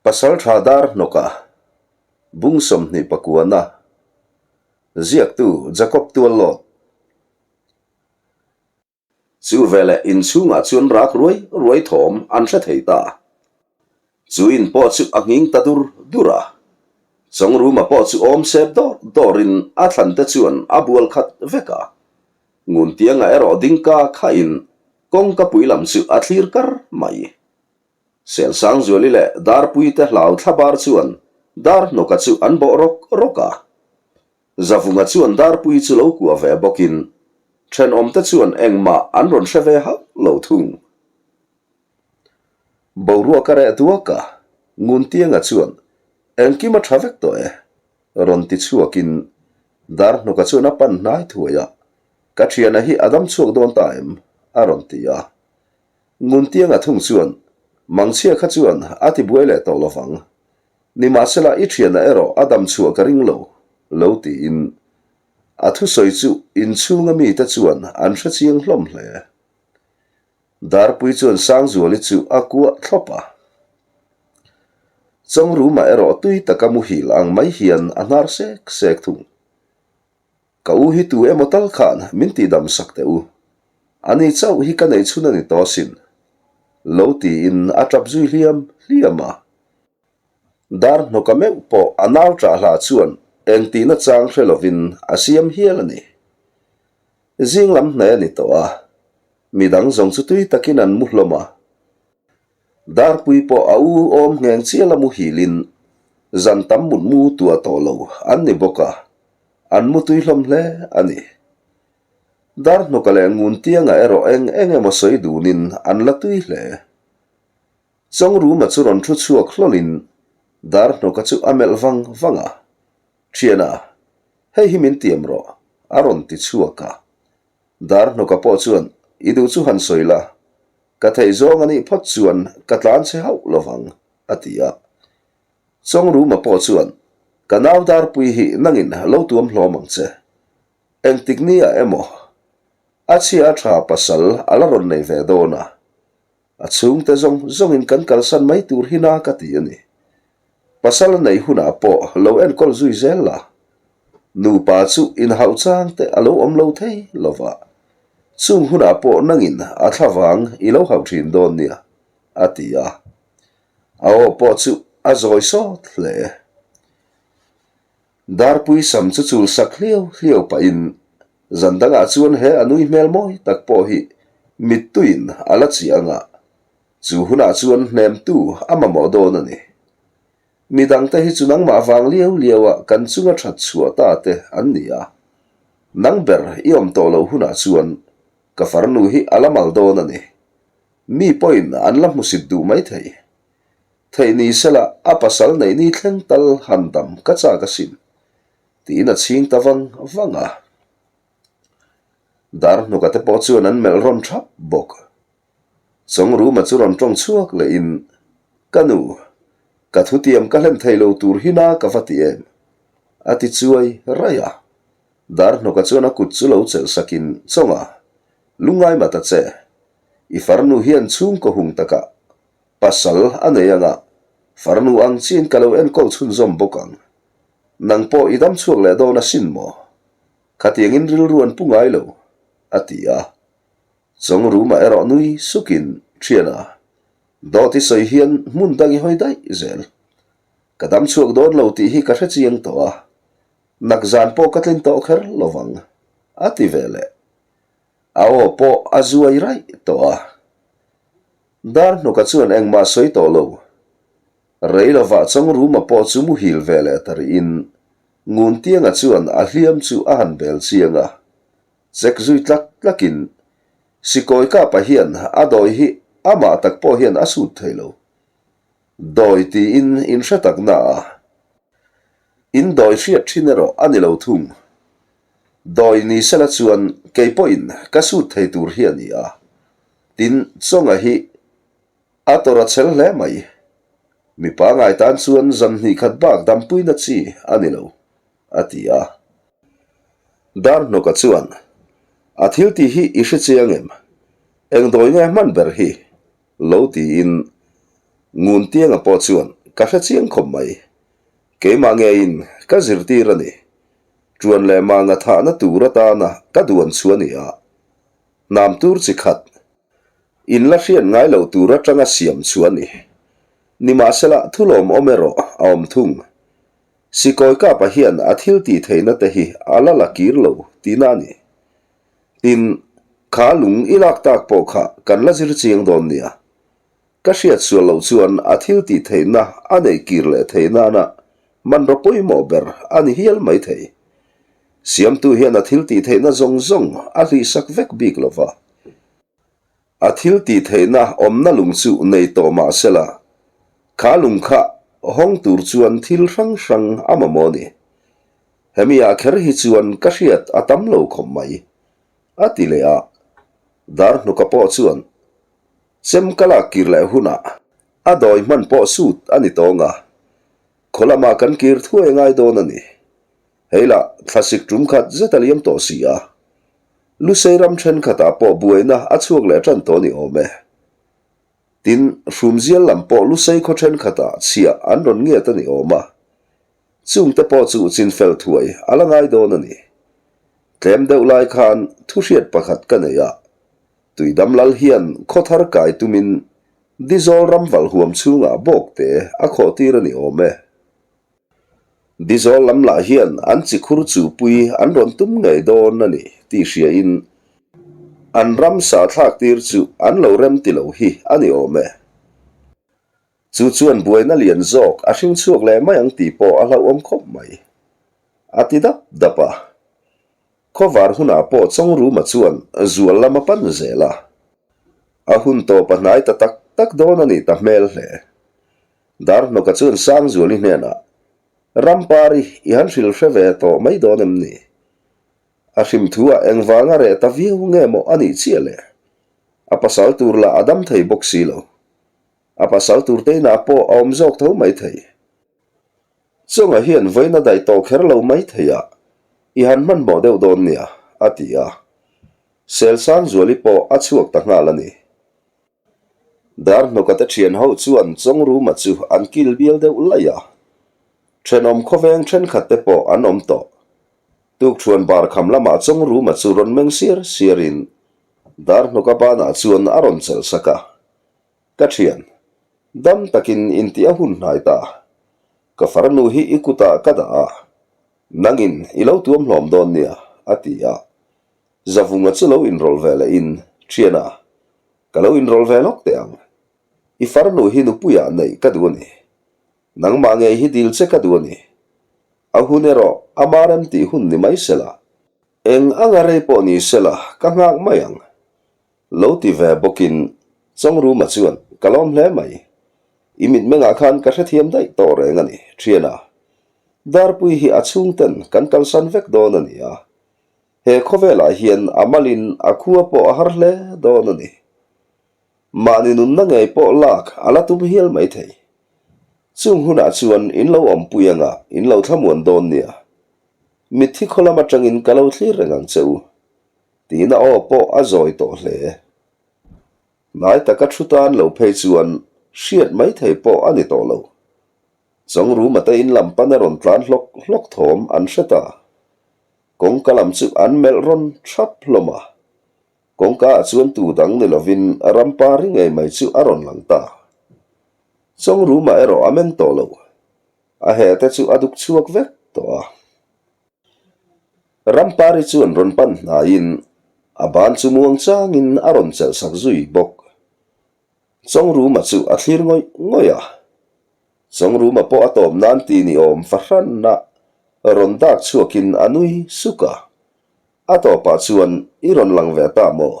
Pasaltha dar hnawka bung 29-na ziaktu Jacob Tuallawt. Chu veleh inchhungah chuan rak ruai ruai thawm an hre thei ta. Chu in pawh chu a nghing ta dur dur a. Chawngruma pawh chu awm sep dawr dawrin a thlante chuan a bual khat vek a. Nguntianga erawh dingka khain kawngka pui lam chu a thlir kar mai. Selsangzuali leh Darpuite hlau thlabar chuan Darhnawka chu an bawh rawk rawk a. Zavunga chuan Darpui chu lo kuah ve bawkin thenawmte chuan engmah an rawn hre ve hauh lo thung. Boruak a reh duak a, Nguntianga chuan engkim a tha vek tawh e, rawn ti chhuakin Darhnawka chuan a pan hnai thuai a, Ka thiana hi a dam chhuak dawn ta em? a rawn ti a. Nguntianga thung chuan, Mangchhia kha chuan a ti buai leh tawh lovang. Nimahsela i thiana erawh a dam chhuah ka ring lo, lo tiin a thusawi chu inchhunga mite chuan an hre chiang hlawm hle. Darpui chuan Sangzuali chu a kuah thlawp a. Chawngruma erawh tui taka muhil ang mai hian a hnar sek sek thung. Ka u hi tu emaw tal khan min tihdam sak teh u. Ani chauh hi ka neih chhun a ni tawh asin. Lo tiin a tap zui hliam hliam a. Dar hnawka meuh pawh a nau ṭah hla chuan eng tihna chang hre lovin a siam hial a ni. Zing lam hnai a ni tawh a, midang zawng chu tui takin an mu hlawm a. Darpui pawh a u awm ngheng chial a muhilin zan tam mut mu tuah tawh lo an ni bawk a, an mu tui hlawm hle a ni. Darhnawka leh Nguntianga erawh eng eng emaw sawi dunin an la tui hle. Chawngruma chu rawn thu chhuak hlawlin Darhnawka chu a melh vang vang a, Thiana, hei hi min tiam rawh, a rawn ti chhuak a. Darhnawka pawh chuan, I duh chu han sawi la, Ka theih zawng a nih phawt chuan ka tlan che hauh lovang, a ti a. Chawngruma pawh chuan, Ka nau Darpui hi nangin lo tuam hlawm ang che. Engtik nia emaw? A chhia a tha pasal a la rawn nei ve dawn a. A chhungte zawng zawngin kan kalsan mai tur hi na ka ti a ni. Pasal a neih hunah pawh lo enkawl zui zel la. Nupa chu inhauh chang te a lo awm lo thei lo va. Chung hunah pawh nangin a thla vang i lo hauh thin dawn nia, a ti a. A aw pawh chu a zawi sawt hle. Darpui sam chu chul sak hliau hliau pahin zan dangah chuan he a nui hmel mawi tak pawh hi mittuiin a la chiang a, Chu hunah chuan hnemtu a mamawh dawn a ni. Midangte hi chu nangmah vang liau liaua kan chunga that chhuah ta te an ni a. Nang ber i awm tawh loh hunah chuan ka farnu hi a la mal dawn a ni. Mi pawhin an la hmusit duh mai thei. Theih ni sela a pasal neih ni thleng tal han dam ka chak asin, tiin a chhing ta vang vang a. Darhnuka te pawh chuan an melh rawn thap bawk. Chawngruma chu rawn tawng chhuak lehin, Ka nu, ka thutiam ka hlen thei lo tur hi na ka va ti em? a ti chuai raih a. Darhnawka chuan a kut chu lo chelh sakin, Chawnga, lungngai mah ta che. I farnu hian chhungkaw hung takah pasal a nei anga, farnu ang chiin ka lo enkawl chhunzawm bawk ang. Nang pawh i dam chhuak leh dawn asin maw? Khatiangin rilru an pu ngai lo, a ti a. Chawngruma erawh nui sukin, Thiana, dawt i sawi hian hmun dang i hawi daih zel. Ka dam chhuak dawn lo tih hi ka hre chiang tawh a, nak zan pawh ka tlin tawh kher lo vang, a ti ve leh. A aw pawh a zuai raih tawh a. Darhnuka chuan engmah sawi tawh lo. Rei lovah Chawngruma pawh chu muhil ve leh ta rihin Nguntianga chuan a hliam chu a han bel chiang a. Chek zui tlak tlakin, Sikawi kapa hian a dawi hi amah tak pawh hian a sut thei lo. Dawi tiin in hre tak na a. In dawi hriat thin erawh a ni lo thung. Dawi ni sela chuan kei pawhin ka sut thei tur hi a ni a. Tin, Chawnga hi a tawrh a chhel hle mai. Mipa ngai tan chuan zan hnih khat bak dampuina chi a ni lo, a ti a. Darhnawka chuan, A thil tih hi i hre chiang em? Eng dawi nge hman ber hi? Lo tiin Nguntianga pawh chuan, ka hre chiang khawp mai. Keimah ngeiin ka zirtir a ni. Ṭuan leh manga thahna tur atana ka duan chu a ni a. Hnam tur chi khat in la hriat ngai loh tur atanga siam chu a ni. Nimahsela thulawmawm erawh a awm thung. Sikawi kapa hian a thil tih theihna te hi a la la kir lo tihna a ni. Tin, kha lung i lak tak pawh kha kan la zir chiang dawn nia. Ka hriat sual loh chuan a thil tih theihna a neih kir leh theih nana manraw pawimawh ber a ni hial mai thei. Siamtu hian a thil tih theihna zawng zawng a hlihsak vek bik lo va. A thil tih theihna awmna lung chu nei tawh mah sela, kha lung kha hawng tur chuan thil hrang hrang a mamawh a ni. Hemi ah kher hi chuan ka hriat a tam lo khawp mai, a ti leh a. Darhnuka pawh chuan chem ka lak kir leh hunah a dawi hman pawh sut a ni tawng a, khaw lamah kan kir thuai ngai dawn a ni. Hei lah thlasik tum khat zet a liam tawh si a. Lusei ram thenkhatah pawh buaina a chhuak leh tan tawh ni awm e. Tin, Hrumzial lam pawh Lusei khaw thenkhatah chhiah an rawn ngiat a ni awm a. Chungte pawh chu chinfel thuai a la ngai dawn a ni. Tlem deuh lai khan thuhriat pakhat ka nei a, Tuidam lal hian khaw thar kai tumin Dizawl ram valh huam chhungah bawkte a khawh tir a ni awm e. Dizawl lam lah hian an chi khur chu pui an rawn tum ngei dawn a ni tih hriain an ram sa thlak tir chu an lo rem ti lo hi a ni awm e. Chu chuan buaina lian zawk a hring chhuak leh mai ang tih pawh a hlauhawm khawp mai. A ti dap dap a. Khawvar hunah pawh Chawngruma chuan zual lam a pan zel a. A hun tawp a hnai ta tak tak dawn a nih ta hmel hle. Darhnawka chuan Sangzuali hnenah, Rampari, i han hrilh hre ve tawh mai dawn em ni? A hrim thu-ah engvanga reh ta viau nge maw a nih chiah le? A pasal tur lah a dam thei bawk si lo. A pasal tur te inah pawh a awm zawk tho mai thei. Chunga hian vawiin a daih tawh kher lo mai thei a, i han hmanhmawh deuh dawn nia, a ti a. Selsangzuali pawh a chhuak ta nghal a ni. Darhnawka te thian ho chuan Chawngruma chu an kil bial deuh laih a, thenawm khawveng thenkhat te pawh an awm tawh. Tukṭhuan bar kham lamah Chawngruma chu rawn meng siar siarin Darhnawka banah chuan a rawn chelh sak a, Ka thian, dam takin intih a hun hnai ta. Ka farnu hi i kutah ka dah a, nangin i lo tuam hlawm dawn nia, a ti a. Zavunga chu lo inrawlh ve lehin, Thiana, Ka lo inrawlh ve lawk teh ang. I farnu hi nupuiah neih ka duh a ni. Nangmah ngei hi dil che ka duh a ni. A hun erawh a marem tih hun ni mai sela. Eng anga rei pawh ni sela ka nghak mai ang. Lo ti ve bawkin Chawngruma chuan ka lawm hle mai. I mitmengah khan ka hrethiam daih tawh reng a ni, Thiana. Darpui hi a chhungten kan kalsan vek dawn a ni a. He khawvelah hian a malin a khua pawh a har hle dawn a ni. Mahni nunna ngei pawh lak a la tum hial mai thei. Chung hunah chuan in lo awmpui anga in lo thlamuan dawn nia. Mitthi khaw lam atangin ka lo thlir reng ang che u. Tiin a aw pawh a zawi tawh hle. Hnai taka thu tan lo phei chuan hriat mai thei pawh a ni tawh lo. Chawngruma te in lam pan a rawn tlan hlawk hlawk thawm an hre ta. Kawngka lam chu an melh rawn thap hlawm a, kawngka ah chuan tu dang ni lovin rampari ngei mai chu a rawn lang ta. Chawngruma erawh a men tawh lo, a he te chu a duk chhuak vek tawh a. Rampari chuan rawn pan hnaiin a ban chu muang changin a rawn chelh sak zui bawk. Chawngruma chu a thlir ngawih ngawih a. Chawngruma pawh a tawp nan ti ni awm fahranna rawn dak chhuakin a nui suk a. A tawpah chuan i rawn lang ve ta maw?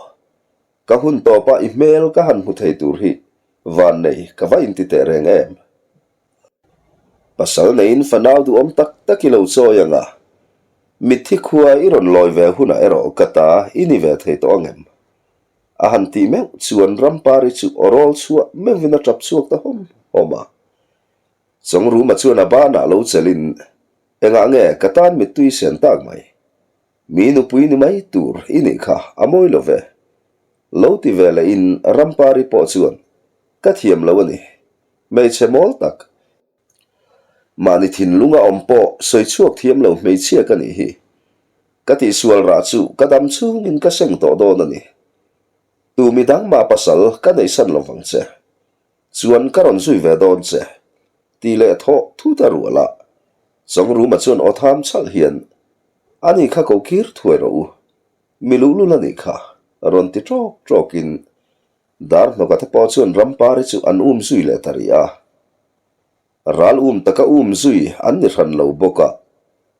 Ka hun tawpa i hmel ka han hmu thei tur hi vannei ka va inti teh reng em? Pasal neiin fanau duhawm tak tak i lo chawi ang a, mitthi khua i rawn lawi ve hunah erawh ka ta i ni ve thei tawh ang em? A han tih meuh chuan Rampari chu aw rawl chhuah meuhin a tap chhuak ta hawm hawm a. Chawngruma chuan a banah lo chelhin, Engah nge ka tan mittui sen tak mai? Mi nupui ni mai tur i nih kha a mawi lo ve. Lo ti ve lehin Rampari pawh chuan, Ka thiam lo a ni. Hmeichhe mawl tak. Mahni thinlunga awm pawh sawi chhuak thiam lo hmeichhia ka nih hi. Ka tihsual rah chu ka dam chhungin ka seng tawh dawn a ni. Tu midang mah pasal ka neihsan lo vang che. Chuan ka rawn zui ve dawn che. Tih leh thawh thut a rual a. Chawngruma chuan aw tham chhalh hian, Ani kha ko kir thuai rawh u. Mi luhlul a nih kha, rawn ti ṭawk ṭawkin dar hnawka te pawh chuan Rampari chu an um zui leh ta rih a. Ral um taka um zui an ni hran lo bawk a,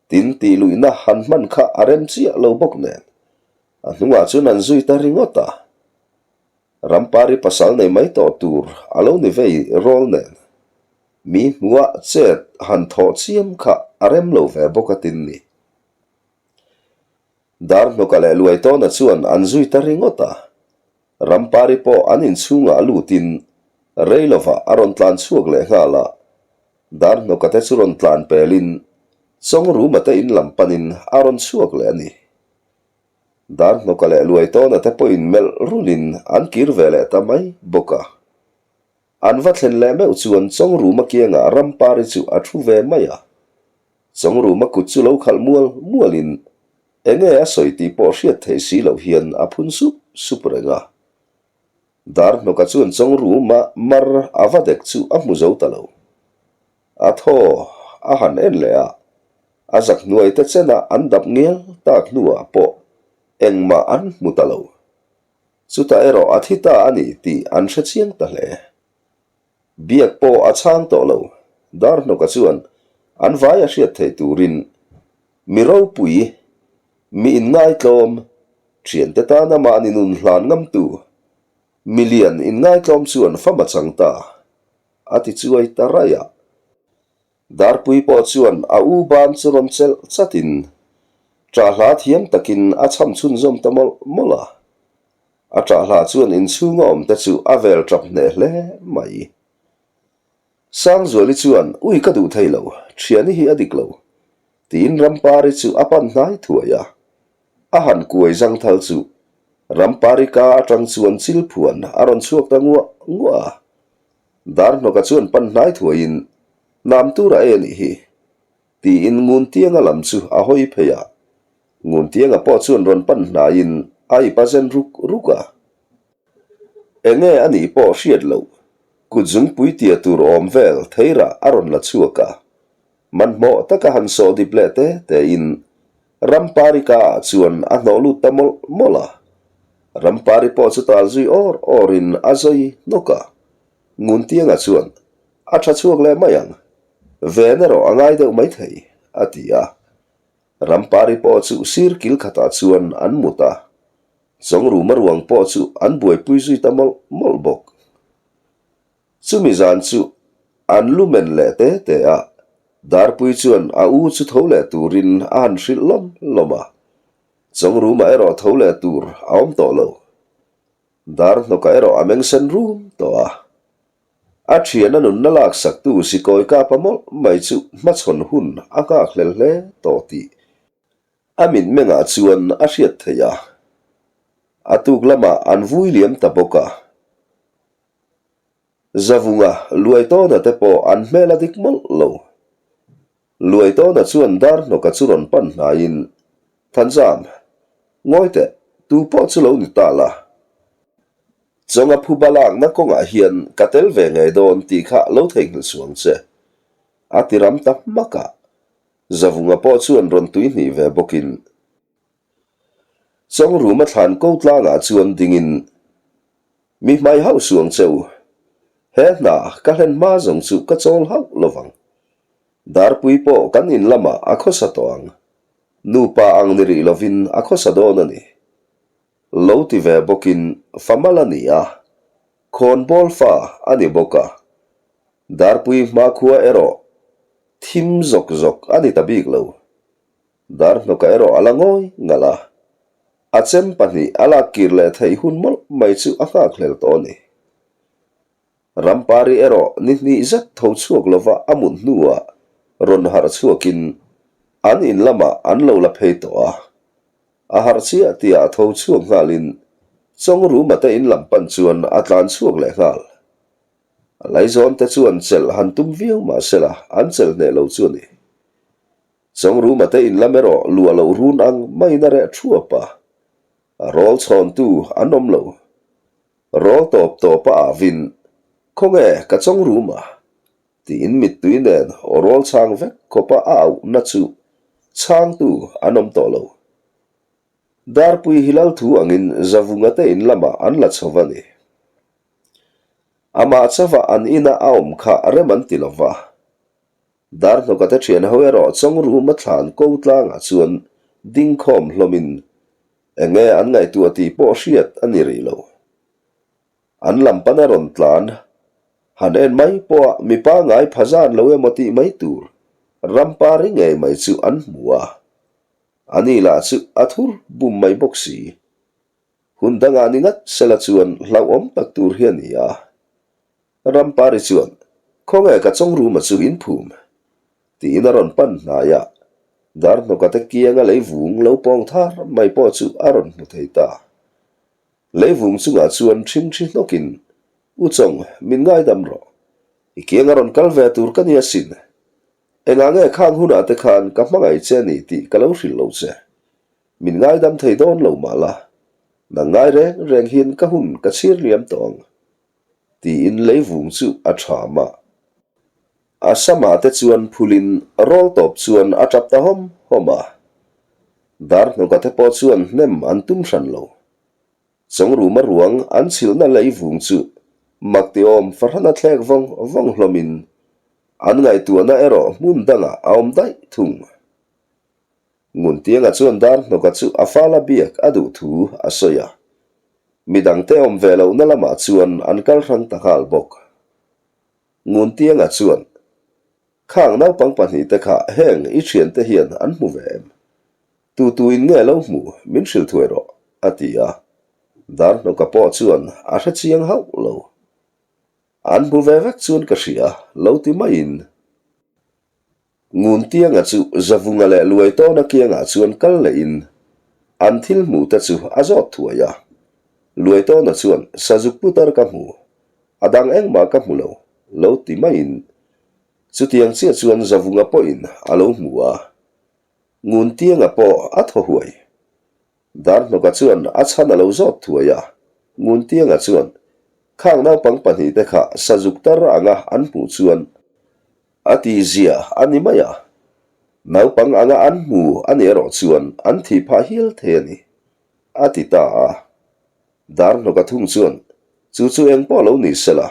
tin tih luihna han hman kha a rem chiah lo bawk nen a hnungah chuan an zui ta ringawt a. Rampari pasal nei mai tawh tur a lo ni vei rawl nen mi hmuhah chet han thawh chiam kha a rem lo ve bawk a tin ni. Darhnawka leh Luaitawna chuan an zui ta ringawt a. Rampari pawh an inchhungah lutin rei lovah a rawn tlan chhuak leh nghal a. Darhnawka te chu rawn tlan pelin Chawngruma te in lam panin a rawn chhuak leh a ni. Darhnawka leh Luaitawna te pawhin melh rulin an kir ve leh ta mai bawk a. An va thlen leh meuh chuan Chawngruma kiangah Rampari chu a thu ve mai a. Chawngruma kut chu lo khalh mual mualin enge a sawi tih pawh hriat theih si loh hian a phun sup sup reng a. Darhnawka chuan Chawngruma mar a va dek chu a hmu zo ta lo. A thaw a han en leh a, a zak hnuai te chena an dap ngial tak hnuah pawh engmah an hmu ta lo. Chutah erawh a thi ta a ni tih an hre chiang ta hle. Biak pawh a chhang tawh lo. Darhnawka chuan an vai a hriat theih turin mi ropui, mi inngaitlawm, thiante tana mahni nun hlan ngamtu, mi lian inngaitlawm chuan fam a chang ta, a ti chuai ta raih a. Darpui pawh chuan a u ban chu rawn chelh chatin ṭahhla thiam takin a cham chhunzawm ta mawlh mawlh a. A ṭahhla chuan inchhunga awmte chu a vel ṭap hneh hle mai. Sangzuali chuan, Ui ka duh thei lo, ṭhiani hi a dik lo, tiin Rampari chu a pan hnai thuai a. A han kuai zangthal chu Rampari ka aṭang chuan chilphuan a rawn chhuak ta nguah nguah a. Darhnawka chuan pan hnai thuaiin, Hnam tur a e nih hi, tiin Nguntianga lam chu a hawi phei a. Nguntianga pawh chuan rawn pan hnaiin a ip a zen ruk ruk a. Enge a nih pawh hriat loh, kut zungpui tia tur awm vel theirah a rawn la chhuak a. Hmanhmawh taka han sawh dip leh te tein Rampari ka ah chuan a hnawh lut ta mawlh mawlh a. Rampari pawh chu tal zui awr awrin a zawi hnawk a. Nguntianga chuan, A tha chhuak leh mai ang. Ven erawh a ngai deuh maithei, a ti a. Rampari pawh chu sir kil khatah chuan an mut a. Chawngruma ruang pawh chu an buaipui zui ta mawlh mawlh bawk. Chumi zan chu an lu men leh te te a, Darpui chuan a u chu tho leh turin a han hrilh lawm lawm a. Chawngruma erawh tho leh tur a awm tawh lo. Darhnawka erawh a meng sen rum tawh a. A thiana nunna laksaktu Sikawi Kapa mawlh mai chu hmachhawn hun a nghakhlel hle tawh tih a mitmengah chuan a hriat theih a. A tuk lamah an vui liam ta bawk a. Zavunga Luaitawna te pawh an hmel a dik mawlh lo. Luaitawna chuan Darhnawka chu rawn pan hnaiin, Thanzam, ngawi teh, tu pawh chu lo ni ta la. Chawnga phuba lakna kawngah hian ka tel ve ngei dawn tih kha lo theihnghilh suang che, a ti ram ta hmak a. Zavunga pawh chuan rawn tuihnih ve bawkin, Chawngruma thlan ko tlangah chuan dingin, Mi hmai hauh suang che u. He hna ka hlen hma zawng chu ka chawl hauh lo vang. Darpui pawh kan in lamah a khawsa tawh ang. Nupa ang ni rih lovin a khawsa dawn a ni. Lo ti ve bawkin fa mal a ni a, khawnbawl fa a ni bawk a. Darpui hmakhua erawh thim zawk zawk a ni ta bik lo. Darhnawka erawh a la ngawi ngalh a, a chem pahnih a lak kir leh theih hun mawlh mai chu a nghakhlel tawh a ni. Rampari erawh ni hnih zet tho chhuak lova a mut hnuah rawn harh chhuakin an in lamah an lo la phei tawh a. A harh chiah tihah tho chhuak nghalin Chawngruma te in lam pan chuan a tlan chhuak leh nghal. A laizawnte chuan chelh han tum viau mah sela an chelh hneh lo chu a ni. Chawngruma te in lam erawh luah loh run ang maiin a reh thuap a, a rawl chhawntu an awm lo. Rawl tawp tawp a avin, Khawnge ka chawngruma? Tiin mittui nen aw rawl chhang vek khawpa a auhna chu chhangtu an awm tawh lo. Darpui hi lal thu angin Zavunga te in lamah an la chho va ni. Amah chauha an ina a awm kha rem an ti lo va. Darhnawka te thian ho erawh Chawngruma thlan ko tlangah chuan ding khawm hlawmin eng nge an ngaihtuah tih pawh hriat a ni rih lo. An lam pan a rawn tlan. Han en mai pawha mi pangngai pha zan lo emaw tih mai tur rampari ngei mai chu an hmu a. A ni lah chu a thur bum mai bawk si. Hun dangah ni ngat sela chuan hlauhawm tak tur hi a ni a. Rampari chuan, Khawnge ka chawngruma chu in phum? tiin a rawn pan hnai a. Darhnawka te kianga leivung lo pawng thar mai pawh chu a rawn hmu thei ta. Leivung chungah chuan ṭhingṭhi hnawkin, U Chawng, min ngaidam rawh. I kianga rawn kal ve tur ka ni asin. Engah nge khang hunah te khan ka hmangaih che a ni tih ka lo hrilh lo che. Min ngaidam thei dawn lo mah la, nang ngai reng reng hian ka hun ka chhir liam tawh ang, tiin leivung chu a ṭham a. A samah te chuan phulin rawl tawp chuan a ṭap ta hawm hawm a. Darhnawka te pawh chuan hnem an tum hran lo. Chawngruma ruang an chhilhna leivung chu mak tiawm fahrana thlek vawng vawng hlawmin an ngaihtuahna erawh hmun dangah a awm daih thung. Nguntianga chuan Darhnawka chu a fala biak a duh thu a sawi a, midangte awm ve lohna lamah chuan an kal hrang ta nghal bawk. Nguntianga chuan, Khang naupang pahnihte kha heng i thiante hian an hmu ve em? Tu tu in nge lo hmu min hrilh thuai rawh, a ti a. Darhnawka pawh chuan a hre chiang hauh lo. An hmu ve vek chuan ka hria, lo ti maiin. Nguntianga chu Zavunga leh Luaitawna kiangah chuan kal lehin an thil hmuh te chu a zawt thuai a. Luaitawna chuan, Sazuk putar ka hmu, a dang engmah ka hmu lo, lo ti maiin chutiang chiah chuan Zavunga pawhin a lo hmu a. Nguntianga pawh a thaw huai. Darhnawka chuan a chhan a lo zawt thuai a, Nguntianga chuan, Khang naupang pahnihte kha sazuk tar anga an hmuh chuan a tihzia a ni mai a, naupang anga an hmu a nih erawh chuan an thih phah hial thei a ni, a ti ta a. Darhnawka thung chuan, Chu chu eng pawh lo ni sela,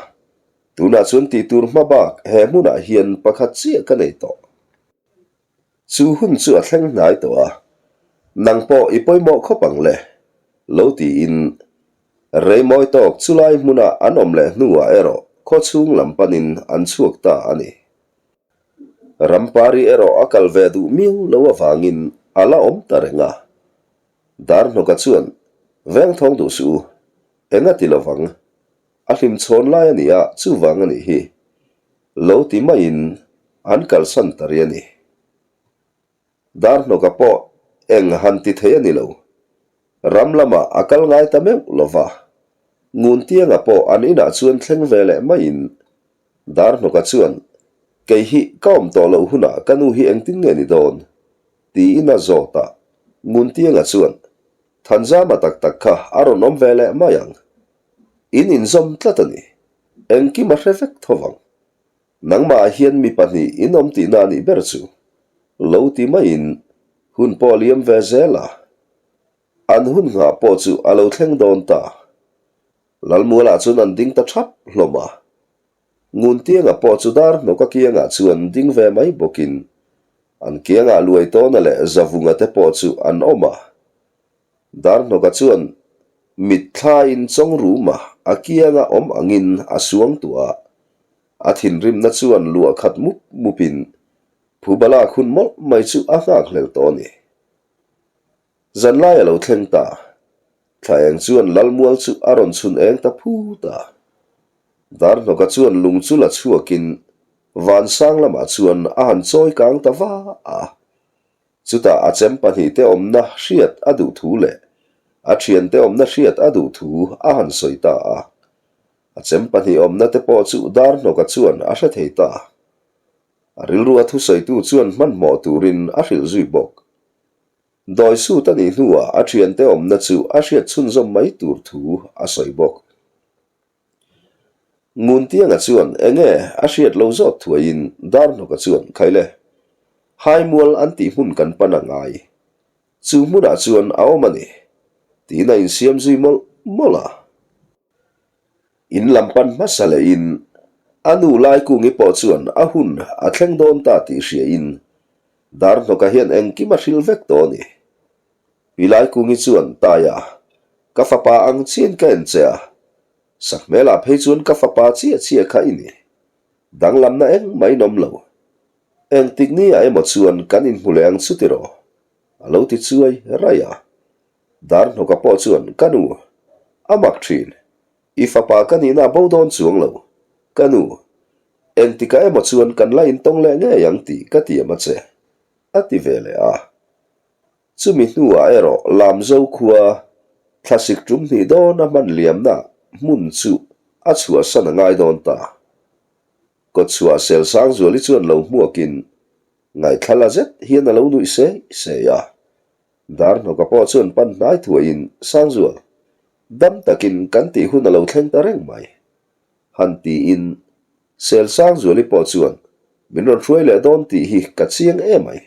tunah chuan tihtur hma bak he hmunah hian pakhat chiah ka nei tawh. Chu hun chu a thleng hnai tawh a, nang pawh i pawimawh khawp ang le, lo tiin Reimawi tawk chulai hmuna an awm leh hnuah erawh khawchhung lam panin an chhuak ta a ni. Rampari erawh a kal ve duh miau lo avangin a la awm ta reng a. Darhnawka chuan, Vengthawng duh suh u, eng a ti lovang, a hlimchhawn lai a ni a, chuvang a nih hi. Lo ti maiin an kalsan ta ri a ni. Darhnawka pawh eng han ti thei a ni lo. Ram lamah a kal ngai ta meuh lo va. Nguntianga pawh an inah chuan thleng ve leh maiin Darhnawka chuan, Kei hi ka awm tawh loh hunah ka nu hi engtin nge ni dawn? tiin a zawt a. Nguntianga chuan, Thanzama tak tak kha a rawn awm ve leh mai ang. In inzawm tlat a ni. Engkim a hre vek tho vang. Nangmah ah hian mi pahnih in awm tihna a nih ber chu. Lo ti maiin hun pawh a liam ve zel a. An hun nghah pawh chu a lo thleng dawn ta. Lalmualah chuan an ding ta thap hlawm a. Nguntianga pawh chu dar hnawka kiangah chuan ding ve mai bawkin an kiangah Luaitawna leh Zavunga te pawh chu an awm a. Darhnawka chuan mitthlain chawngruma a kianga awm angin a suang tuah a, a thinrimna chuan luah khat mup mupin phubalak hun mawlh mai chu a nghakhlel tawh a ni. Zanlai a lo thleng ta, thla eng chuan Lalmual chu a rawn chhun eng ta phut a. Darhnawka chuan lung chu la chhuakin vansang lamah chuan a han chawi kang ta va a. Chutah a chem pahnihte awmna hriat a duh thu leh a thiante awmna hriat a duh thu a han sawi ta a. A chem pahnihawmna te pawh chu Darhnawka chuan a hre thei ta. A rilru a thusawitu chuan hmanhmawh turin a hrilh zui bawk. Dawi sut a nih hnuah a thiante awmna chu a hriat chhunzawm mai tur thu a sawi bawk. Nguntianga chuan enge a hriat lo zawt thuaiin Darhnawka chuan Khaile, Haimual an tih hmun kan pan a ngai. Chu hmunah chuan a awm a ni, tiin a insiam zui mawlh mawlh a. In lam pan hmasa lehin a nu Laikungi pawh chuan a hun a thleng dawn ta tih hriain Darhnawka hian engkim a hrilh vek tawh a ni. Pi Laikungi chuan, Taia, ka fapa ang chiain ka en che a, sakhmelah phei chuan ka fapa chiah chiah kha i ni. Danglamna engmah in awm lo. Engtik ni ah emaw chuan kan inhmu leh ang chu tiraw? A lo ti chuai raih a. Darhnawka pawh chuan, Ka nu, a mak thin. I fapa ka nihna a bo dawn chuang lo. Ka nu, engtikah emaw chuan kan la intawng leh ngei ang tih ka tiam a che, a ti ve leh a. Chumi hnuah erawh Lamzo khua thlasik tum hnih dawn a hman liamna hmun chu a chhuahsan a ngai dawn ta. Kawtchhuah Selsangzuali chuan lo hmuakin ngaihthla la zet hian a lo nuih sei sei a. Darhnawka pawh chuan pan hnai thuaiin, Sangzual, dam takin kan tih hun a lo thleng ta reng mai. Han tiin Selsangzuali pawh chuan, Min rawn hruai leh dawn tih hi ka chiang em mai.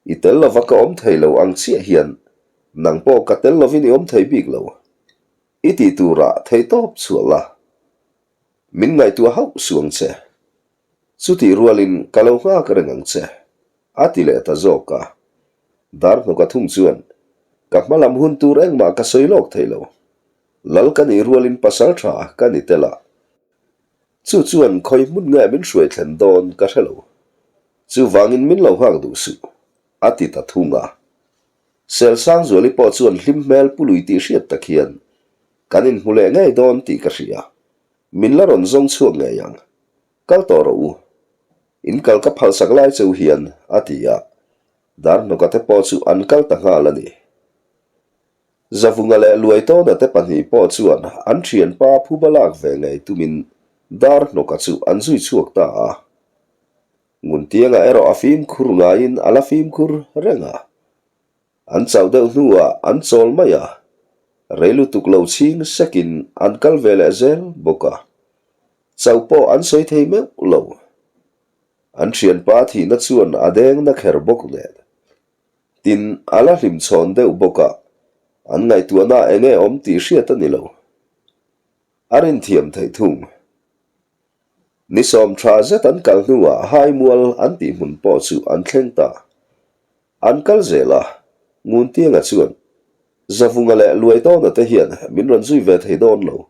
I tel lova ka awm thei lo ang chiah hian nang pawh ka tel lovin i awm thei bik lo. I tih turah theihtawp chhuah la. Min ngaihtuah hauh suh ang che. Chutih rualin ka lo nghak reng ang che, a ti leh ta zawk a. Darhnawka thung chuan, Ka hma lam hun tur engmah ka sawi lawk thei lo. Lal ka nih rualin pasal tha ka ni tel a. Chu chuan khawi hmun nge min hruai thlen dawn ka hre lo. Chuvangin min lo nghak duh suh, a ti ta thung a. Selsangzuali pawh chuan hlim hmel pului tih hriat tak hian, Kan inhmu leh ngei dawn tih ka hria. Min la rawn zawng chhuak ngei ang. Kal tawh rawh u. In kal ka phalsak lai cheu hian, a ti a. Darhnawka te pawh chu an kal ta nghal a ni. Zavunga leh Luaitawna te pahnih pawh chuan an thianpa phuba lak ve ngei tumin Darhnawka chu an zui chhuak ta a. Nguntianga erawh a fimkhur ngaiin a la fimkhur reng a. An chauh deuh hnuah an chawl mai a, rei lutuk lo chhing sekin an kal ve leh zel bawk a. Chauh pawh an sawi thei meuh lo. An thianpa thihna chuan a deng na kher bawk nen. Tin, a la hlim chhawn deuh bawk a, an ngaihtuahna eng nge awm tih hriat a ni lo. A rinthiam theih thung. Ni sawm tha zet an kal hnuah Haimual an tih hmun pawh chu an thleng ta. An kal zel a, Nguntianga chuan, Zavunga leh Luaitawna te hian min rawn zui ve thei dawn lo.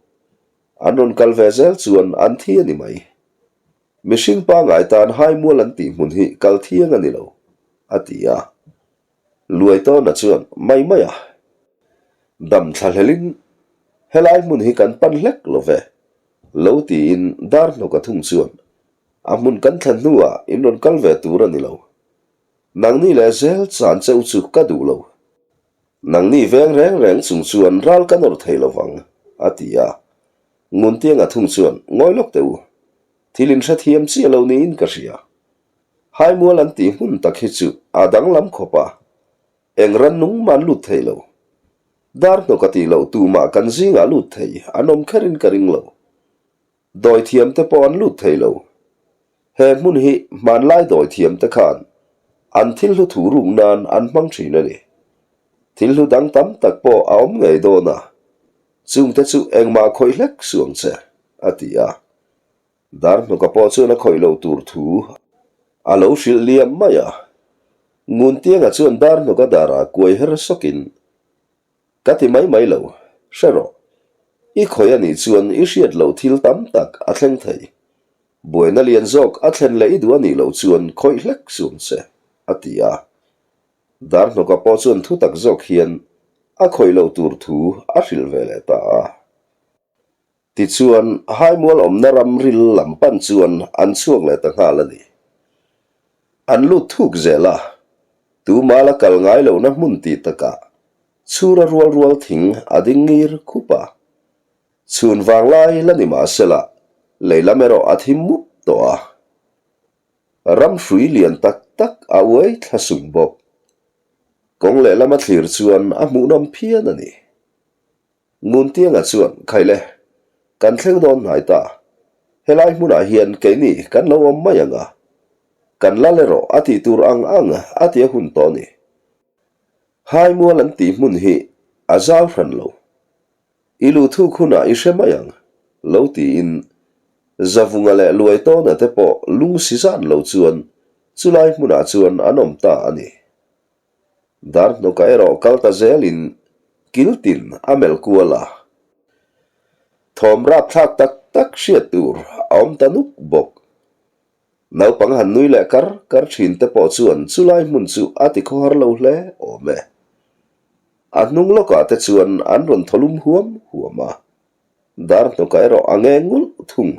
An rawn kal ve zel chuan an thi a ni mai. Mihring pangngai tan Haimual an tih hmun hi kal thiang a ni lo, a ti a. Luaitawna chuan, Mai mai a, dam thla hlelin helai hmun hi kan pan hlek lo ve, lo tiin dar hnawka thung chuan, A hmun kan thlen hnuah in rawn kal ve tur a ni lo. Nangni leh zel chan cheu chu ka duh lo. Nangni veng reng reng chung chuan ral ka nawr thei lo vang, a ti a. Nguntianga thung chuan, Ngawi lawk teh u. Thil in hrethiam chiah lo niin ka hria. Haimual an tih hmun tak hi chu a danglam khawp a, eng rannung mah an lut thei lo. Dar hnawk a tih loh tumah kan zingah lut thei an awm kherin ka ring lo. Dawithiam te pawh an lut thei lo. He hmun hi hmanlai dawithiam te khan an thil hlu thu ruk nan an hmang thin a ni. Thil hlu dang tam tak pawh a awm ngei dawn a, chungte chu engmah khawih hlek suh ang che, a ti a. Darhnawka pawh chuan a khawih loh tur thu a lo hrilh liam mai a. Nguntianga chuan Darhnawka darah kuai her sawkin, Ka ti mai mai lo, hre rawh. I khawih a nih chuan i hriat loh thil tam tak a thleng thei. Buaina lian zawk a thlen leh i duh a nih loh chuan khawih hlek suam che, a ti a. Darhnawka pawh chuan thu tak zawk hian a khawih loh tur thu a hrilh ve leh ta a. Tichuan, Haimual awmna ram ril lam pan chuan an chhuak leh ta nghal a ni. An lut thuk zel a, tuma la kal ngai lohna hmun tih takah chhura rual rual thing a ding ngir khup a. Chhun vanglai la ni mahsela lei lam erawh a thim mup tawh a. Ram hrui lian tak tak a uai thla sung bawk. Kawng lehlam a thlir chuan a hmuhnawm phian a ni. Nguntianga chuan, Khaile, kan thleng dawn hnai ta. Helai hmunah hian keini kan lo awm mai ang a. Kan lal erawh a tih tur ang ang a ti a hun tawh a ni. Haimual an tih hmun hi a zau hran lo. I luh thuk hunah i hre mai ang, lo tiin Zavunga leh Luaitawna te pawh lung si zan lo chuan chulai hmunah chuan an awm ta a ni. Darhnawka erawh kal ta zelin kiltin a melh kual a. Thawm rapthlak tak tak hriat tur a awm ta nuk bawk. Naupang han nui leh kar kar thin te pawh chuan chulai hmun chu a ti khawhar lo hle awm e. A hnung lawkah te chuan an rawn thaw lum huam huam a, Darhnawka erawh a ngeng ngulh thung.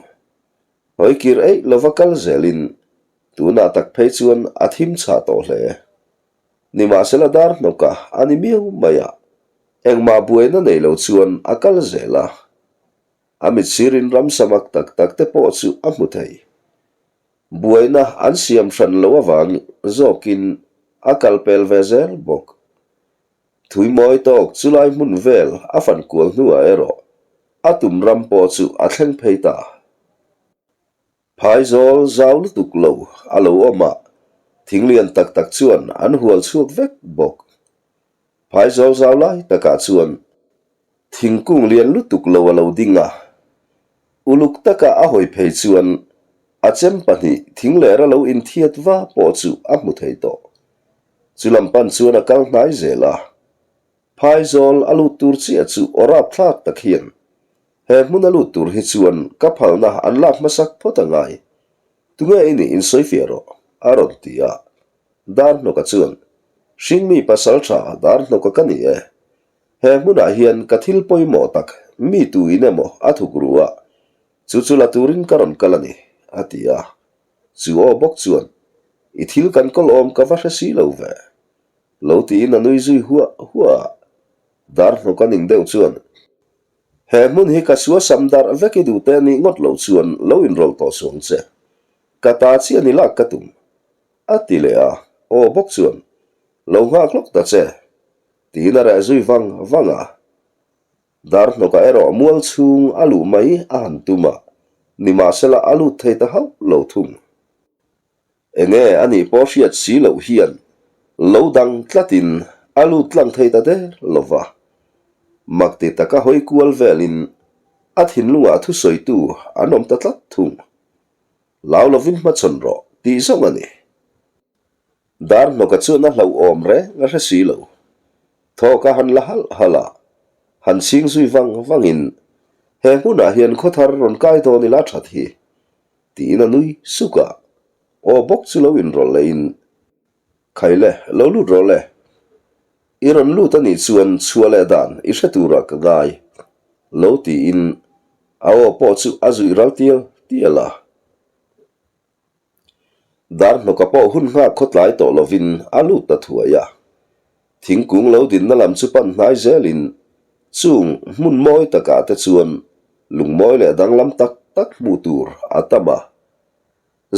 Hawi kir eih lova kal zelin tunah tak phei chuan a thim chhah tawh hle. Nimahsela Darhnawka a ni miau mai a, engmah buaina nei lo chuan a kal zel a. A mit sirin ramsa mak tak tak te pawh chu a hmu thei. Buaina an siam hran lo avang zawkin a kal pel ve zel bawk. Thui mawi tawk chulai hmun vel a fan kual hnuah erawh a tum ram pawh chu a thleng phei ta. Phaizawl zau lutuk lo a lo awm a, thing lian tak tak chuan an hual chhuak vek bawk. Phaizawl zau lai takah chuan Thingkung lian lutuk lo a lo ding a, uluk taka a hawi phei chuan a chem pahnih thingler a lo inthiat va pawh chu a hmu thei tawh. Chu lam pan chuan a kal hnai zel a, Phaizawl a lut tur chiah chu aw rapthlak tak hian he hmun a lut tur hi chuan ka phalna an lak hmasak phawt a ngai. Tunge i nih insawifiah rawh, a rawn ti a. Darhnawka chuan, Hringmi pasaltha Darhnawka ka ni e. He hmunah hian ka thil pawimawh tak mi tu in emaw a thuk ru a, chu chu la turin ka rawn kal a ni, a ti a. Chu aw bawk chuan, I thil kan kawl awm ka va hre si lo ve, lo tiin a nui zui huah huah a. Darhnawk a ning deuh chuan, He hmun hi ka suasam darh vek i duh te nih ngawt loh chuan lo inrawlh tawh suang che. Ka ta chiah ni lak ka tum, a ti leh a. Aw bawk chuan, Lo nghak lawk ta che, Tiin a reh zui vang vang a. Darhnawkah erawh mual chhung a luh mai a han tum a, nimahsela a lut thei ta hauh lo thung. Enge a nih pawh hriat si loh hian lo dang tlatin a lut tlang thei ta der lo va. Mak ti taka hawi kual velin a thinlungah thusawitu an awm ta tlat thung. Lau lovin hmachhawn rawh tih zawng a ni. Darhnawka chuan a hlauhawm reng a hre si lo. Thawk a han la halh halh a, han chhing zui vang vangin, He hmunah hian khawthar rawn kai dawn ila that hi, tiin a nui suk a. Aw bawk chu lo inrawlh lehin, Khaile, lo lut rawh le. I rawn lut a nih chuan chhuah leh dan i hre turah ka ngai, lo tiin a aw pawh chu a zuih ral tial tial a. Darhnawka pawh hun nghak khawtlai tawh lovin a lut ta thuai a. Thingkung lo dinna lam chu pan hnai zelin chung hmun mawi takah te chuan lungmawi leh danglam tak tak hmuh tur a tam a.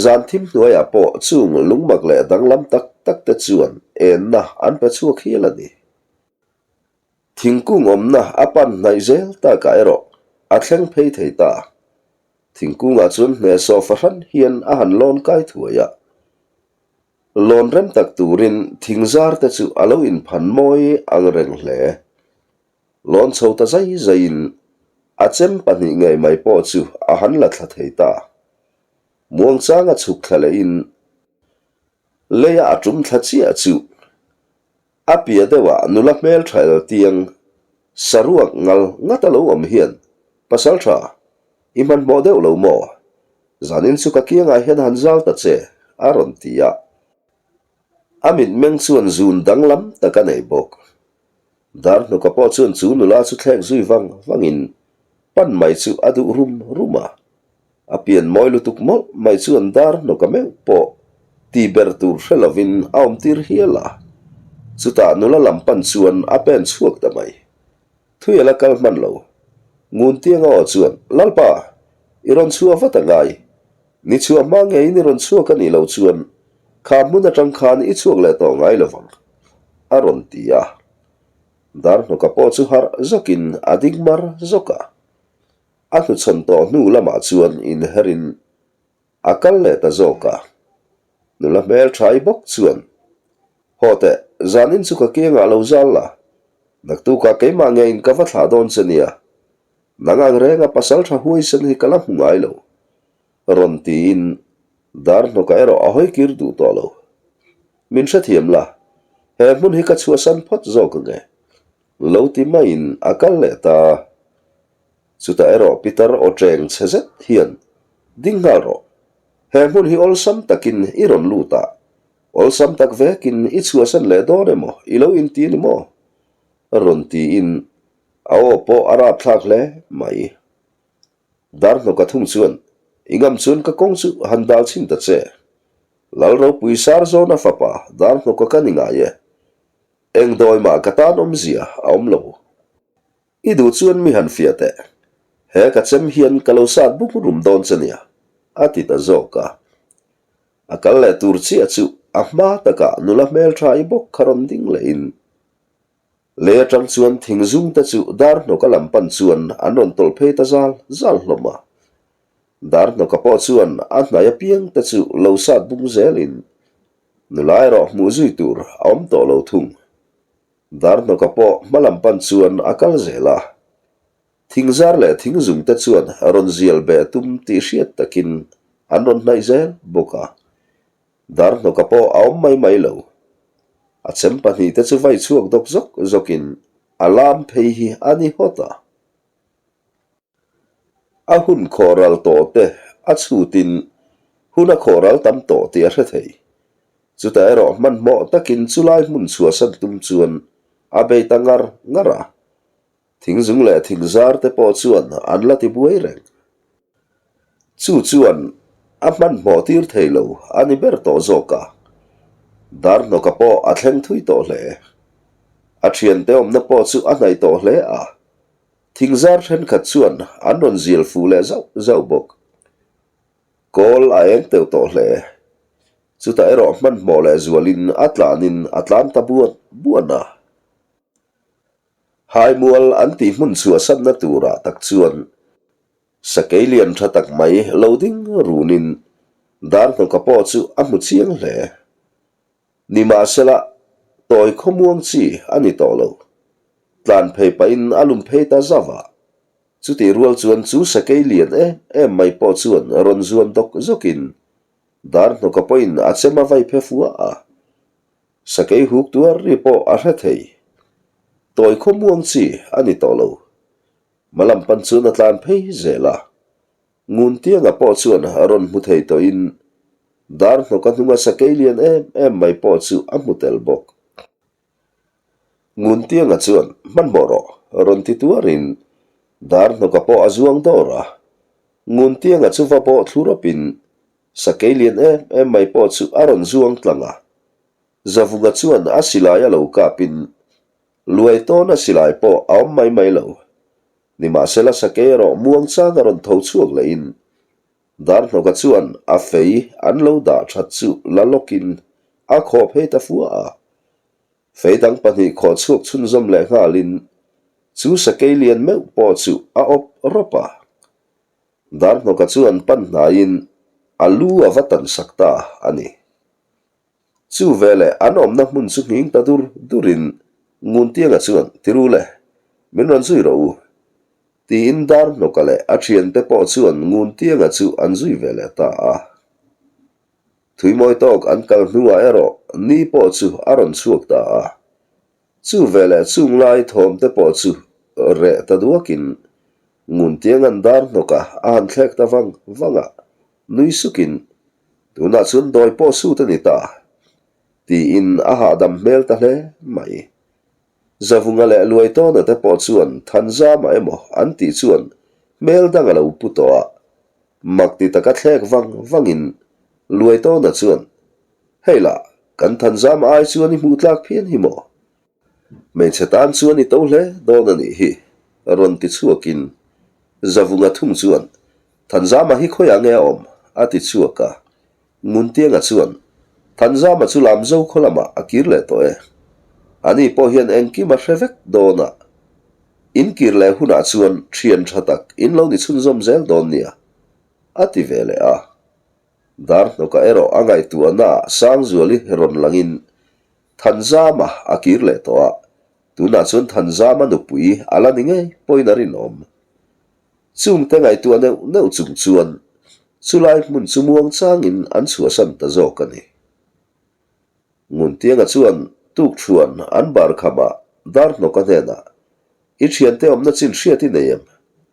Zan thim hnuaiah pawh chung lungmak leh danglam tak tak te chuan enna an pe chhuak hial a ni. Thingkung awmna a pan hnaih zel takah erawh a thleng phei thei ta. Thingkungah chuan hnehsawh fahran hian a han lawn kai thuai a. Lawn rem tak turin thingzar te chu a lo inphan mawi ang reng hle. Lawn chho ta zai zaiin a chem pahnih ngei mai pawh chu a han la thla thei ta. Muangchanga chhuk thla lehin leia a tum thla chiah chu A piah deuhah nula hmeltha el tiang saruak ngal ngat a lo awm hian, Pasaltha, i hmanhmawh deuh lo maw? Zanin chu ka kiangah hian han zal ta che, a rawn ti a. A mitmeng chuan zun danglam tak a nei bawk. Darhnuka pawh chuan chu nula chu thlek zui vang vangin pan mai chu a duh rum rum a. A pian mawi lutuk mawlh mai chuan dar hnawka meuh pawh ti ber tur hre lovin a awm tir hial a. Chutah nula lam pan chuan a pen chhuak ta mai. Thuiala kal hman lo. Nguntianga aw chuan, Lalpa, i rawn chhuah vat a ngai. Ni chhuah hma ngeiin i rawn chhuak a nih loh chuan kha hmun atang khan i chhuak leh tawh ngai lovang, a rawn ti a. Darhnawka pawh chu harh zawkin a ding mar zawk a. A hnuchhawn tawh hnu lamah chuan inherin A kal leh ta zawk a. Nula hmelṭhai bawk chuan, Haw teh, zanin chu ka kiangah lo zal la. Naktukah keimah ngeiin ka va thlah dawn che nia. Nang ang renga pasal ṭha huaisen hi ka la hmu ngai lo. Rawn tiin Darhnawka erawh a hawi kir duh tawh lo. Min hrethiam la, he hmun hi ka chhuahsan phawt zawk ange. Lo ti maiin a kal leh ta. Chutah erawh Peter aw cheng chhe zet hian, Ding nghal rawh. He hmun hi awlsam takin i rawn lut a, awlsam tak vekin i chhuahsan leh dawn emaw i lo inti ni maw? Rawn tiin a aw pawh a rapthlak hle mai. Darhnawka thung chuan, I ngam chuan ka kawng chu han dal chhin ta che. Lal ropui sar zawna fapa Darhnawka ka ni ngai e. Eng dawi mah ka tan awmzia a awm lo. I duh chuan mi han fiah teh. He ka chem hian ka lo sat buk rum dawn che nia, a ti ta zawk a. A kal leh tur chiah chu a hma takah nula hmeltha i bawk kha rawn ding lehin lei atang chuan thing zung te chu Darhnawka lam pan chuan an rawn tawlh phei ta zal zal hlawm a. Darhnawka pawh chuan a hnai apiang te chu lo sat bung zelin nula erawh hmuh zui tur a awm tawh lo thung. Darhnawka pawh hma lam pan chuan a kal zel a. Thingzar leh thingzung te chuan rawn zial beh tum tih hriat takin an rawn hnaih zel bawk a. Darhnawka pawh a awm mai mai lo. A chem pahnihte chu vai chhuak dawk zawk zawkin a lam phei hi a ni hawt a. A hun khawhral tawh te a chhutin hun a khawhral tam tawh tih a hre thei. Chutah erawh hmanhmawh takin chulai hmun chhuahsan tum chuan a bei ta ngar ngar a. Thingzung leh thingzar te pawh chuan an la ti buai reng. Chu chuan a hmanhmawh tir thei lo a ni ber tawh zawk a. Darhnawka pawh a thleng thui tawh hle. A thiante awmna pawh chu a hnaih tawh hle a. Thingzar thenkhat chuan an rawn zial fuh leh zauh zauh bawk. Kawl a eng teuh tawh hle. Chutah erawh hmanhmawh leh zualin a tlanin a tlan ta buan buan a. Haimual an tih hmun chhuahsanna turah tak chuan sakei lian tha tak mai lo ding runin Darhnawka pawh chu a hmu chiang hle. Nimahsela, tawi khawmuang chi a ni tawh lo. Tlan phei pahin a lum phei ta zauh a. Chutih rual chuan chu sakei lian em em mai pawh chuan rawn zuan dawk zawkin Darhnawka pawhin a chem a vai phe fua a. Sakei huk tuar ri pawh a hre thei. Tawi khawmuang chi a ni tawh lo. Hmalam pan chuan a tlan phei zel a. Nguntianga pawh chuan a rawn hmu thei tawhin Darhnawka hnunga sakei lian em em mai pawh chu a hmu tel bawk. Nguntianga chuan, Hmanhmawh rawh, rawn ti tuarin Darhnawka pawh a zuang dawr a. Nguntianga chu va bawh thlu rawpin sakei lian em em mai pawh chu a rawn zuang tlang a. Zavunga chuan a silai a lo kapin luai tawna silai pawh a awm mai mai lo. Nimahsela sakei erawh muangchang a rawn tho chhuak lehin Darhnawka chuan a fei an lo dah that chu la lawkin a khawh phei ta fua a. Fei dang pahnih khawh chhuak chhunzawm leh nghalin chu sakei lian meuh pawh chu a awp rawp a. Darhnawka chuan pan hnaiin a lu a va tan sak ta a ni. Chu veleh an awmna hmun chu nghing ta dur durin Nguntianga chuan, Tiru le, min rawn zui rawh u. Tiin Darhnawka leh a thiante pawh chuan Nguntianga chu an zui ve leh ta a. Thuimawi tawk an kal hnuah erawh ni pawh chu a rawn chhuak ta a. Chu veleh chung lai thawm te pawh chu reh ta duakin Nguntianga'n Darhnawka a han thlek ta vang vang a, nui sukin, Tunah chuan dawi pawh sut a ni ta, tiin a hahdam hmel ta hle mai. Zavunga leh Luaitawna te pawh chuan Thanzama emaw an tih chuan hmel dang a lo pu tawh a, mak ti taka thlek vang vangin Luaitawna chuan, Hei lah, kan Thanzama ai chuan i hmuh tlak phian hi maw? Hmeichhe tan chuan i to hle dawn a nih hi, rawn ti chhuakin. Zavunga thung chuan, Thanzama hi khawiah nge a awm? a ti chhuak a. Nguntianga chuan, Thanzama chu Lamzo khaw lamah a kir leh tawh e. Ani pawh hian engkim a hre vek dawn a. In kir leh hunah chuan thian tha tak in lo ni chhunzawm zel dawn nia, a ti ve leh a. Darhnawka erawh a ngaihtuahnaah Sangzuali rawn langin Thanzama a kir leh tawh a, tunah chuan Thanzama nupui a la ni ngei pawhin a rinawm. Chungte ngaihtuah neuh neuh chung chuan chulai hmun chu muang changin an chhuahsan ta zawk a ni. Nguntianga chuan tukṭhuan an bar khamah Darhnawka hnenah, I ṭhiante awmna chin hriat i nei em?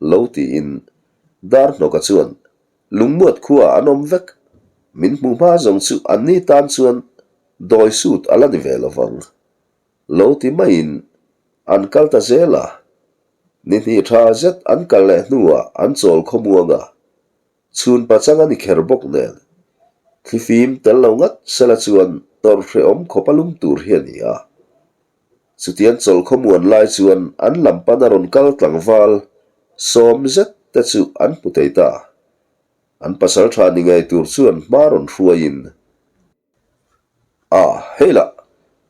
lo tiin Darhnawka chuan, Lungmuat khuaah an awm vek. Min hmuh hma zawng chu anni tan chuan dawi sut a la ni ve lo vang. Lo ti maiin an kal ta zel a. Ni hnih tha zet an kal leh hnuah an chawl khawmuang a, chhun pachang a ni kher bawk nen. Thlifim tel lo ngat sela chuan tawrh hrehawm khawp a lum tur hi a ni a. Chutiang chawl khawmuan lai chuan an lam pan a rawn kal tlangval sawm zet te chu an hmu thei ta. An pasal tha ni ngei tur chuan hma rawn hruaiin A, hei lah,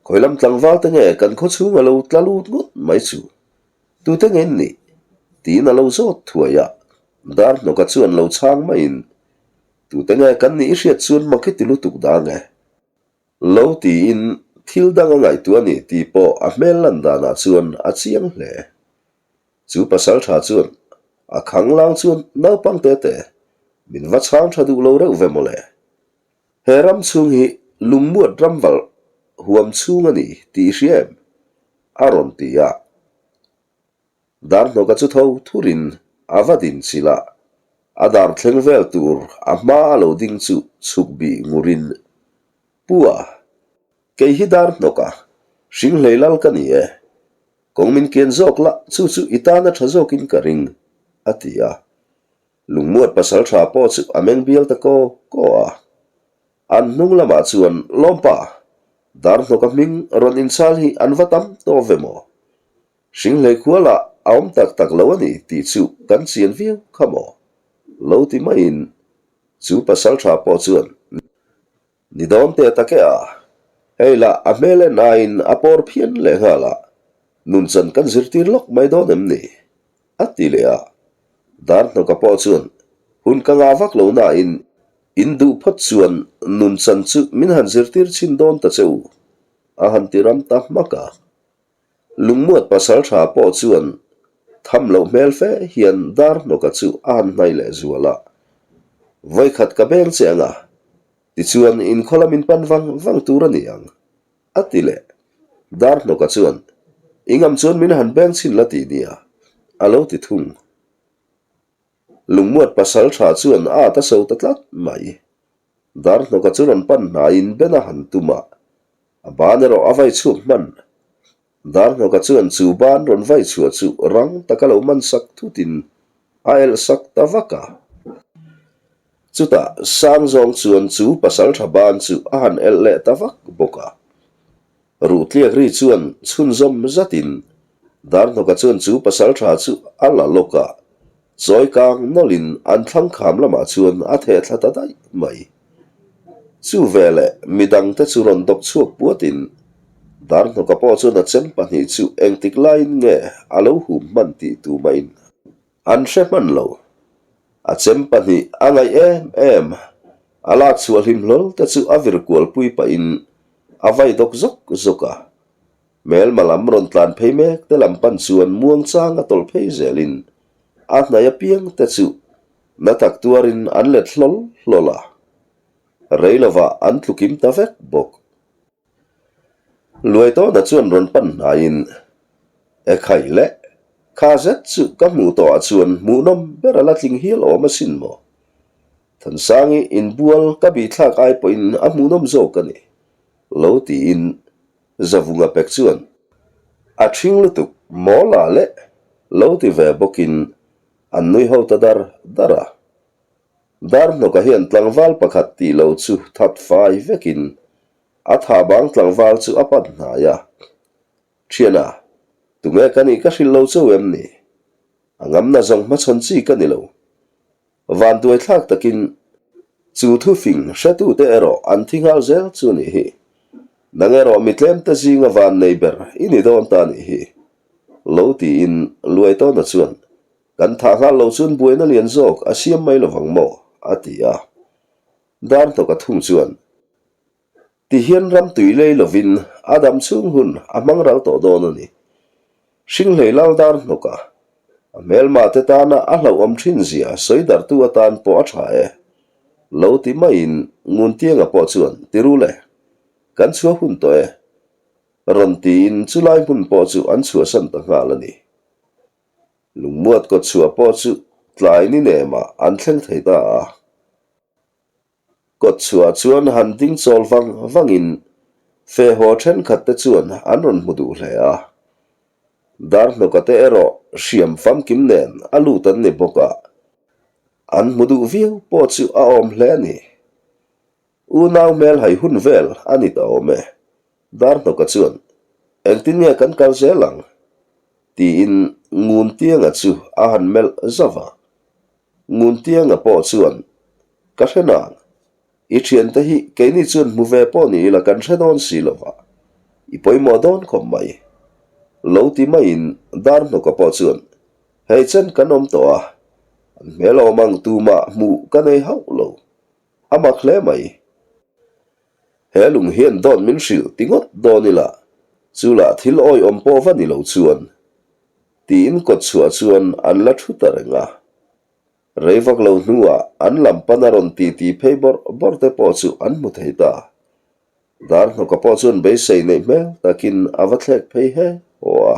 khawi lam tlangval te nge kan khaw chhung a lo tla lut ngawt mai chu? Tute nge in nih? Tiin a lo zawt thuai a, Darhnawka chuan lo chhang maiin, Tute nge kan nih i hriat chuan mak i ti lutuk dang e. Lo tiin thil dang a ngaihtuah a ni tih pawh a hmel lan danah chuan a chiang hle. Chu pasal tha chuan a khang lang chuan naupang te te, min va chhang tha duh lo reuh ve mawle. He ram chhung hi lungmuat ramval huam chhung a ni tih i hria em? A rawn ti a. Darhnawka chu tho thurin a va din chilh a, a dar thleng vel tur a hma a lo ding chu chhuk bih ngurin, Pu a, kei hi Darhnawka, hringhlei lal ka ni e. Kawng min kian zawk la, chu chu i tana tha zawkin ka ring, a ti a. Lungmuat pasal tha pawh chu a meng bial ta kaw kaw a. An hnung lamah chuan Lawmpa, Darhnawka hming rawn inchhal hi an va tam tawh ve maw? Hringhlei khualah a awm tak tak lo a ni tih chu kan chian viau kha maw? Lo ti maiin chu pasal tha pawh chuan Ni dawn teh tak e a, hei lah a hmel en aiin a pawr phian leh nghal a, nunchan kan zirtir lawk mai dawn em ni? A ti leh a. Darhnawka pawh chuan hun ka ngah vak lo nain in duh phawt chuan nunchan chu min han zirtir chhin dawn ta che u, a han ti ram ta hmak a. Lungmuat pasal tha pawh chuan tham loh hmel fe hian Darhnawka chu a han hnai leh zual a, Vawikhat ka beng che ang a, tichuan inkhaw lam in pan vang vang tur a ni ang, a ti leh. Darhnawka chuan, I ngam chuan min han beng chhin la ti nia, a lo ti thung. Lungmuat pasal tha chuan a at a so ta tlat mai. Darhnawka chu rawn pan hnaiin Ben a han tum a, a ban erawh a vai chhuak hman. Darhnawka chuan chu ban rawn vai chhuah chu rang taka lo man sak thutin a elh sak ta vak a. Chutah Sangzawng chuan chu pasaltha ban chu a han elh leh ta vak bawk a. Ruhtliak ri chuan chhunzawm zatin Darhnawka chuan chu pasaltha chu a la lawk a, Chawi kang nawlhin an thlang kham lamah chuan a theh thla ta daih mai. Chu veleh midangte chu rawn dawp chhuak puatin Darhnawka pawh chuan a chem pahnih chu engtik laiin nge a lo hum hman tih tumahin an hre hman lo. A chem pahnih a ngaih em em, a lak chhuah hlim hlawl te chu a vir kualpui pahin a vai dawk zawk zawk a. Hmelma lam rawn tlan phei mek te lam pan chuan muangchang a tawlh phei zelin a hnai apiang te chu na tak tuarin an let hlawl hlawl a, rei lovah an tlukim ta vek bawk. Luaitawna chuan rawn pan hnaiin, Ekhai le, kha zet chu ka hmuh tawhah chuan hmuhnawm ber a la tling hial awm asin maw? Thansangi inbual ka bihthlak ai pawhin a hmuhnawm zawk a ni, lo tiin Zavunga pek chuan a ṭhing lutuk mawl ah leh lo ti ve bawkin an nui ho ta dar dar a. Darhnawka hian tlangval pakhat tih lo chu that fai vekin a tha bang tlangval chu a pan hnai a. Ṭhiana, tunge ka nih ka hrilh lo chauh em ni? A ngamna zawng hmachhawn chi ka ni lo. Vanduai thlak takin chu thufing hretute erawh an thi nghal zel chu nih hi. Nang erawh mi tlemte zinga van nei ber i ni dawn ta nih hi. Lo tiin Luaitawna chuan, Kan thah nghal lo chuan buaina lian zawk a siam mai lovang maw? a ti a. Darhnawka thung chuan, Tihian ram tui lei lovin a dam chhung hun a hmang ral tawh dawn a ni. Hringhlei lal dar hnawka a hmelma te tana a hlauhawm thin zia sawi dartu atan pawh a tha e. Lo ti maiin Nguntianga pawh chuan ti rul e. Kan chhuah hun tawh e. Rawn tiin chulai hmun pawh chu an chhuahsan ta nghal a ni. Lungmuat kawtchhuah pawh chu tlai ni nemah an thleng thei ta a. Kawtchhuah chuan han ding chawl vang vangin fehhaw thenkhat te chuan an rawn hmu duh hle a. Darhnawka te erawh hriam famkim nen a lut an ni bawk a, an hmu duh viau pawh chu a awm hle a ni. Unau hmel hai hun vel a ni ta awm e. Darhnawka chuan, Engtin nge kan kal zel ang? tiin Nguntianga chu a han melh zauh a. Nguntianga pawh chuan, Ka hre nang. I thiante hi keini chuan hmu ve pawh ni ila kan hre dawn si lo va, i pawimawh dawn khawp mai. Lo ti maiin Darhnawka pawh chuan, Hei chen kan awm tawh a, an hmel awm ang tumah hmuh ka nei hauh lo. A mak hle mai. He lung hian dawt min hrilh ti ngawt dawn ila, chu lah thil awihawm pawh va ni lo chuan. Tiin kawtchhuah chuan an la thu ta reng a. Rei vak lo hnuah an lam pan a rawn titi phei bawrh bawrh te pawh chu an hmu thei ta. Darhnawka pawh chuan beisei neih hmel takin a va thlek phei he haw a.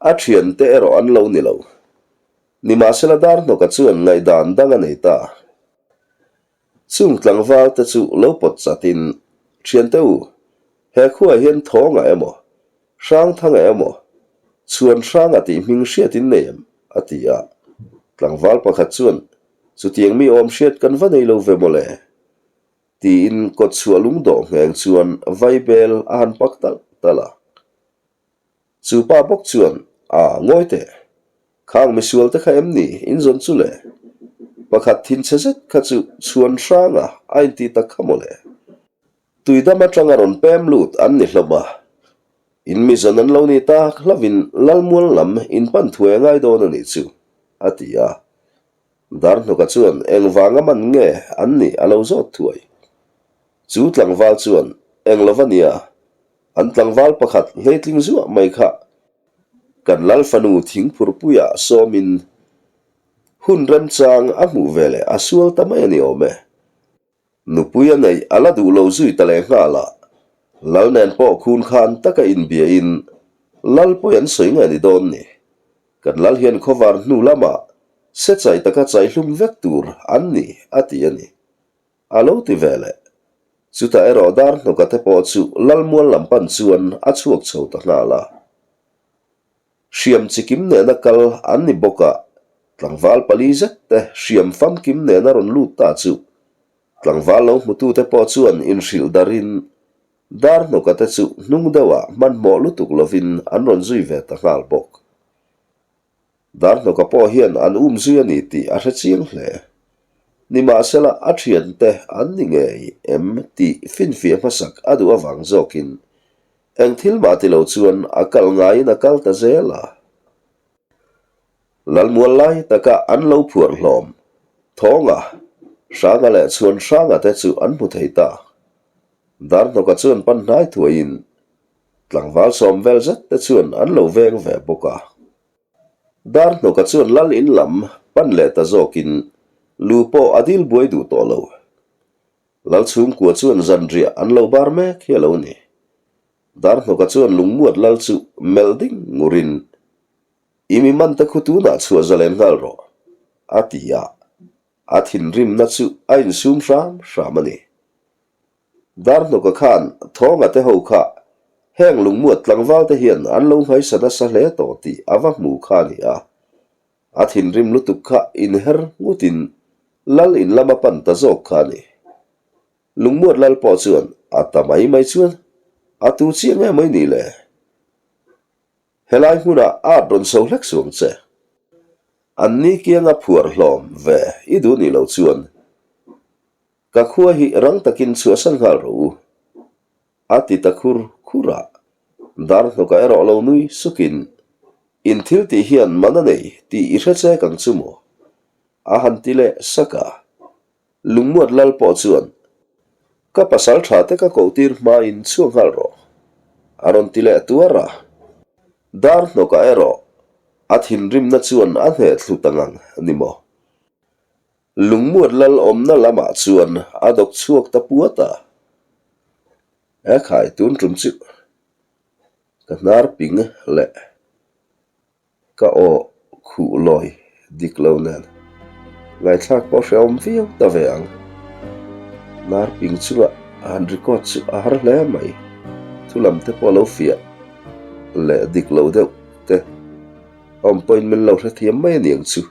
A thiante erawh an lo ni lo. Nimahsela Darhnawka chuan ngaihdan dang a nei ta. Chung tlangval te chu lo pawt chatin, Thiante u, he khuaah hian Thawnga emaw, Hrangthanga emaw, Chhuan Hranga tih hming hriat in nei em? a ti a. Tlangval pakhat chuan, Chutiang mi awm hriat kan va nei lo ve mawle? tiin kawtchhuah lungdawh ngheng chuan vaibel a han pak talh talh a. Chu pa bawk chuan, A, ngawi teh. Khang misual te kha em ni in zawn chu le? Pakhat thinchhe zet kha chu chhuan hranga a inti tak kha mawle. Tuidam atanga rawn pem lut an ni hlawm a. In mi zawn an lo ni tak hlauhin Lalmual lam in pan thuai a ngai dawn a nih chu, a ti a. Darhnawka chuan engvanga man nge an nih a lo zawt thuai. Chu tlangval chuan, Eng lova nia, An tlangval pakhat hleitling zuah mai kha kan Lal fanu thingphurpuiah sawmin hun remchang a hmuh veleh a sual ta mai a ni awm e. Nupui a neih a la duh lo zui ta leh nghal a, Lal nen pawh khun khan taka inbiain Lal pawi an sawi nge ni dawn ni. Kan Lal hian khawvar hnu lamah sechai taka chaihlum vek tur an ni a ti a ni. A lo ti ve leh. Chutah erawh dar hnawka te pawh chu Lalmual lam pan chuan a chhuak chho ta nghal a. Hriam chikim nena kal an ni bawk a, tlangval pali zet te hriam famkim nena rawn lut ta chu tlangval lo hmutute pawh chuan inhrilh darin dar hnawka te chu hnung deuhah hmanhmawh lutuk lovin an rawn zui ve ta nghal bawk. Darhnawka pawh hian an um zui a ni tih a hre chiang hle. Nimahsela a thiante an ni ngei em tih finfiah hmasak a duh avang zawkin eng thil mah ti lo chuan a kal ngaiin a kal ta zel a. Lalmual lai taka an lo phuar hlawm Thawnga, Hranga leh Chhuanhranga te chu an hmu thei ta. Darhnawka chuan pan hnai thuaiin Tlangval sawm vel zet te chuan an lo veng ve bawk a. Darhnawka chuan lal in lam pan leh ta zawkin lu pawh a dil buai duh tawh lo. Lal chhungkua chuan zanriah an lo bar mek hi a lo ni. Darhnawka chuan lungmuat lal chu melh ding ngurin, I mi man te khu tunah chhuah zalen nghal rawh, a ti a. A thinrimna chu a insum hram hram a ni. Darhnawka khan Thawnga te ho kha heng lungmuat tlangval te hian an lo nghaisa nasa hle tawh tih a va hmu kha a ni a. A thinrim lutuk kha inher ngutin lal in lama pan ta zawk kha a ni. Lungmuat lal pawh chuan a ta mai mai chuan a tu chiah nge mai ni le? Helai hmunah art rawn so hlek suang che. An ni kianga phuar hlawm ve i duh nih loh chuan ka khua hi rang takin chhuahsan nghal rawh u, a ti ta khur khur a. Darhnawka erawh lo nui sukin, In thil tih hian man a nei tih i hre chek ang chu maw? A han ti leh sak a. Lungmuat lal pawh chuan, Ka pasal tha te ka kohtir hmain chhuak nghal rawh, a rawn ti leh tuar a. Darhnawkah erawh a thinrimna chuan a hneh thlu ta ngang ni maw? Lungmuat lal awmna lamah chuan a dawk chhuak ta puat a. Ekhai tun tum chu ka hnar ping leh. Ka aw khuh lawi dik lo nen ngaithlak pawh hrehawm viau ta ve ang. Nar ping chungah han record chu a har hle mai. Thu lam te pawh lo fiah leh dik lo deuh te awm pawhin min lo hrethiam mai aniang chu.